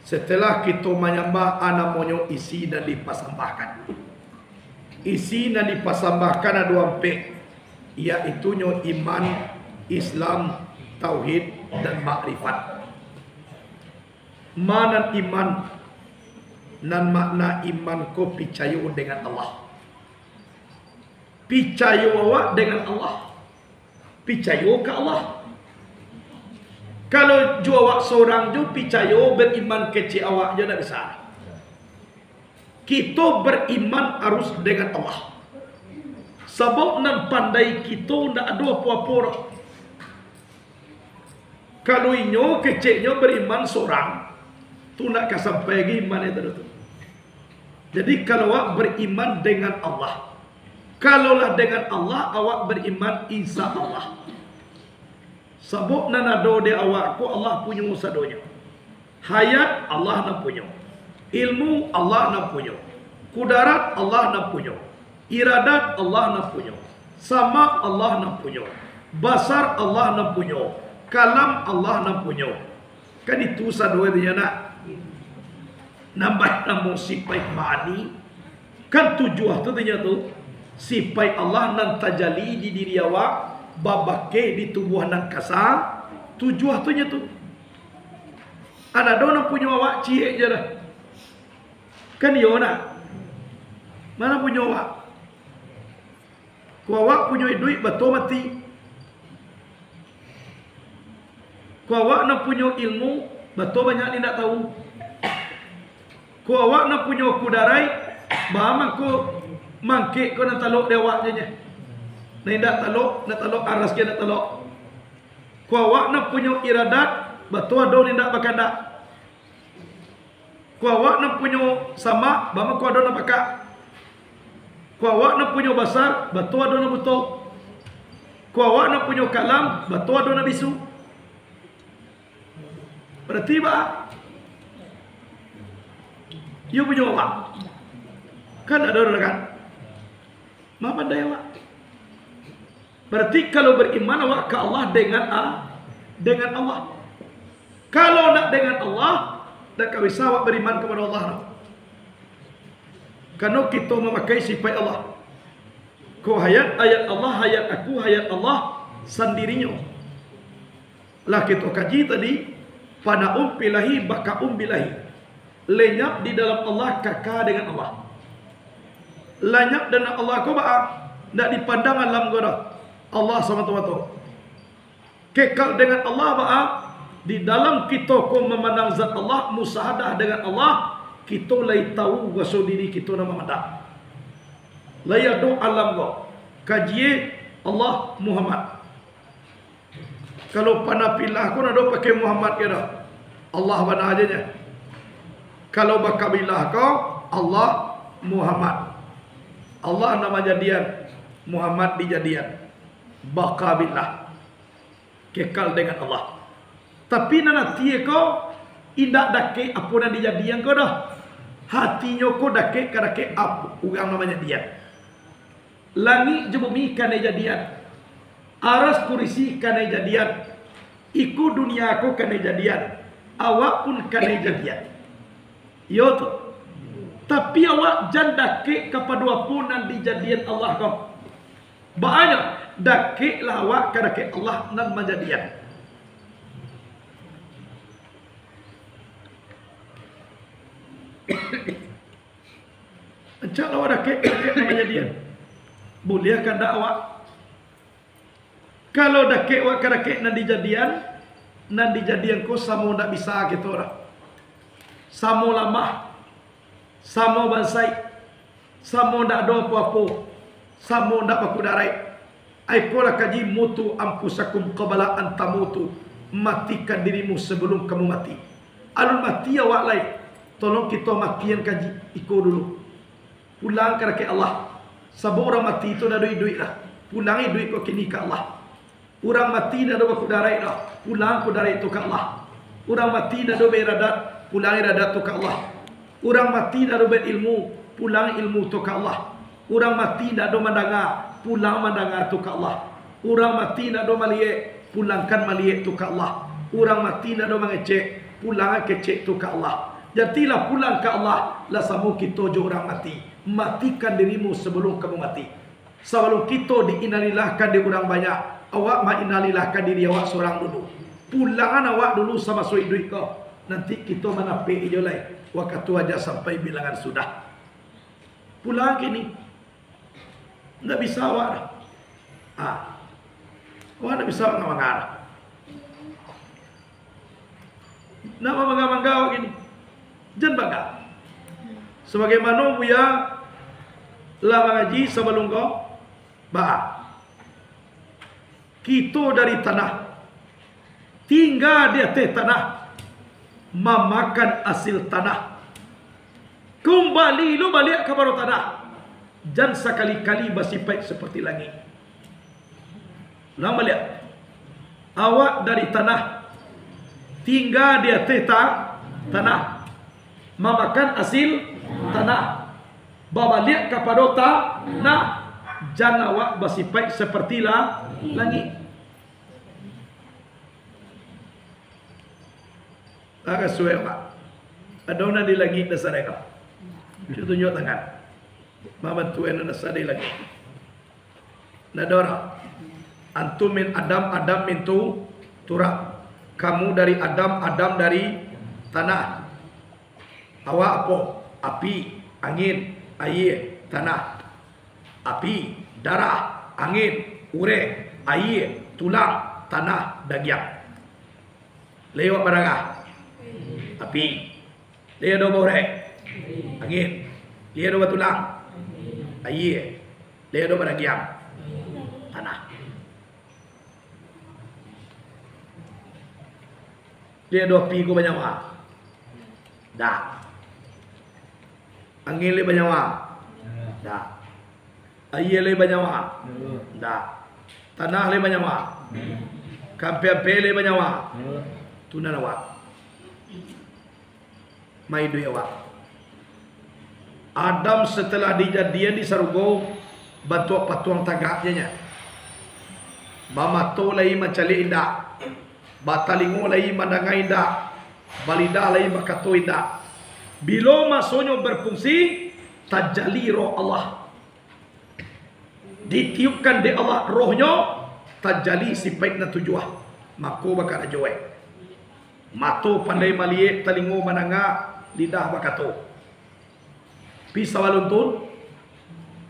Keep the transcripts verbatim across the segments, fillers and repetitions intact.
Setelah kito manyambah, a namonyo isi nan dipasambahkan. Isi nan dipasambahkan ado ampek, yaitunyo iman, Islam, tauhid, dan makrifat. Ma nan iman? Nan makna iman ko picayo dengan Allah. Picayo awak dengan Allah. Picayo ka Allah. Kalau jo awak sorang jo picayo, beriman kecek awak jo, ndak bisa. Kito beriman harus dengan Allah. Sabab nan pandai kito ndak ado apo-apo doh. Kalau inyo keceknyo beriman sorang, tu ndak ka sampai lagi iman itu tu. Jadi, kalau awak beriman dengan Allah, kalau lah dengan Allah, awak beriman insya Allah. Sabab nan ado di awak ko Allah punyo sadonyo. Hayat Allah nan punyo. Ilmu Allah nan punyo. Kudarat Allah nan punyo. Iradat Allah nan punyo. Sama Allah nan punyo. Basar Allah nan punyo. Kalam Allah nan punyo. Kan itu sadonyo tu nyo nak. Nambah namo sipaik ma'ani. Kan tujuah tu, tu nyo tu. Sipaik Allah nan tajali di diri awak, babakeh di tubuah nan kasa. Tujuah tu nyo tu. An ado nan punyo awak ciek je lah. Kan iyo nak. Mano punyo awak? Ko awak punyo iduik, batua mati. Ko awak nan punyo ilmu, batua banyak nan indak tahu. Ko awak nan punyo kudaraik, baa mangko mangkek ko nan talok di awak je nyo. Nan indak talok, nan talok aras ge nan talok. Ko awak nan punyo iradat, batua ado nan indak bakandak. Ko awak nan punyo samak, baa mangko ado nan pakak. Ko awak nan punyo basar, batua ado nan buto. Ko awak nan punyo kalam, batua ado nan bisu. Barati baa? Iyo punyo awak. Kan ado doh kan? Ma pandai awak. Barati kalau bariman awak ka Allah dengan a-, dengan Allah. Kalau ndak dengan Allah, ndak ka bisa awak bariman kapado Allah. Karano kito mamakai sipaik Allah. Ko hayat, hayat Allah, hayat aku, hayat Allah sandirinyo. Lah kito kaji tadi, fanaun fillahi baqaun billahi. Lenyap di dalam Allah, kaka dengan Allah. Lanyap dengan Allah ko baa? Ndak dipandang alam ko doh. Allah samato-mato. Kekal dengan Allah baa? Di dalam kito ko mamandang zat Allah, musahadah dengan Allah, kito lai tahu raso diri kito nan mamandang. Lai ado alam ko. Kaji e Allah Muhammad. Kalau panapilah ko ndak ado pakai Muhammad ka doh. Allah bana aja nyo. Kalau bakabilah ko Allah Muhammad. Allah nan manjadian, Muhammad dijadian. Bakabilah. Kekal dengan Allah. Tapi nan ati e ko indak dakek apo nan dijadian ko doh. Hatinyo ko dakek ka dakek apo urang nan manjadian. Langik jo bumi kanai jadian. Aras kurisi kanai jadian. Iko dunia ko kanai jadian. Awak pun kanai jadian. Iyo tu. Tapi awak jan dakek kapado apo nan dijadian Allah ko. Baa nyo, dakeklah awak ka dakek Allah nan manjadian. Ancak lah awak dakek, dakek nan manjadian. Buliah kandak awak. Kalau dakek awak ka dakek nan dijadian, nan dijadian ko samo ndak bisa kito doh. Samo lamah, samo bansaik, samo ndak ado apo-apo, samo ndak bakudaraik. Ai ko lah kaji, mutu anfusakum qabla an tamutu, matikan dirimu sabalum kamu mati. Alun mati awak lai, tolong kito matian kaji iko dulu. Pulang ka dakek Allah. Sabab urang mati tu ndak ado iduik lah. Pulang iduik ko kini ka Allah. Urang mati ndak ado bakudaraik doh. Pulang kudaraik tu ka Allah. Urang mati ndak ado bairadat. Pulang iradat tu ka Allah. Urang mati ndak ado bailmu. Pulang ilmu tu ka Allah. Urang mati ndak ado mandanga. Pulang mandanga tu ka Allah. Urang mati ndak ado maliek. Pulangkan maliek tu ka Allah. Urang mati ndak ado mangecek. Pulang kecek tu ka Allah. Jadilah pulang ka Allah, lah samo kito jo urang mati. Matikan dirimu sabalum kamu mati. Sabalum kito di innalillahkan dek urang banyak, awak ma innalillahkan diri awak surang dulu. Pulangan awak dulu samaso iduik ko. Nanti kito manapek ijo lai. Wakatu aja sampai bilangan sudah. Pulang kini. Ndak bisa awak dah. Ah. Awak ndak bisa manga-manga dah. Ndak mamangga-mangga awak kini. Jan bangga. Sabagaimano Buya lah mangaji sabalum ko, ba, kito dari tanah, tingga di ateh tanah, mamakan asil tanah. Kumbali lo baliak kapado tanah. Jan sakali-kali basipaik saparti langik. Ulang baliak. Awak dari tanah, tingga di ateh ta-, tanah, mamakan asil tanah, babaliak kapado ta-, tanah. Jan awak basipaik saparti la-, langik. Lah kasuai, Pak. Ado nan di langik dasar ko? Cubo tunjuak tangan. Mambantu nan dasar di langik. Ndak ado doh. Antum min Adam, Adam min tu-, turab. Kamu dari Adam, Adam dari tanah. Awak apo? Api, angin, aia, tanah. Api, darah, angin, urek, aia, tulang, tanah, dagiang. Lai awak badarah? Api. Lai ado baurek? Angin. Lai ado batulang? Aia. Lai ado badagiang? Tanah. Lai ado api ko banyawa? Ndak. Angin lai banyawa? Ndak. Aia lai banyawa? Ndak. Tanah lai banyawa? Kampe-ampe lai banyawa? Tu nan awak. Maiduik awak. Adam satalah dijadian di sarugo, bantuak patuang tagaknyo nyo. Bamato lai mancaliak indak, batalingo lai mandanga indak, balidah lai bakato indak. Bilo masonyo barfungsi, tajali Roh Allah. Ditiupkan dek Allah Roh-Nyo, tajali sipaik nan tujuah, mako bakarajo, eh. Mato pandai maliek, talingo mandanga, lidah bakato. Pi sabalun tu,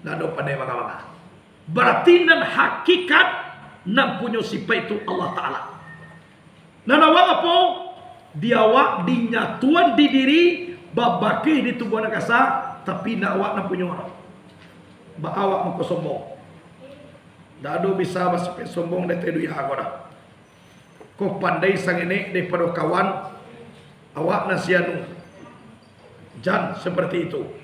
ndak ado pandai manga-manga. Barati nan hakikat, nan punyo sipaik tu Allah Taala. Nan awak apo? Di awak dinyatuan di diri, babakeh di tubuah nan kasa, tapi ndak awak nan punyo. Baa awak mako sombong? Ndak ado bisa basipaik sombong di ateh dunia ko doh. Ko pandai sangenek daripado kawan, awak nan si anu. Jan saparti itu.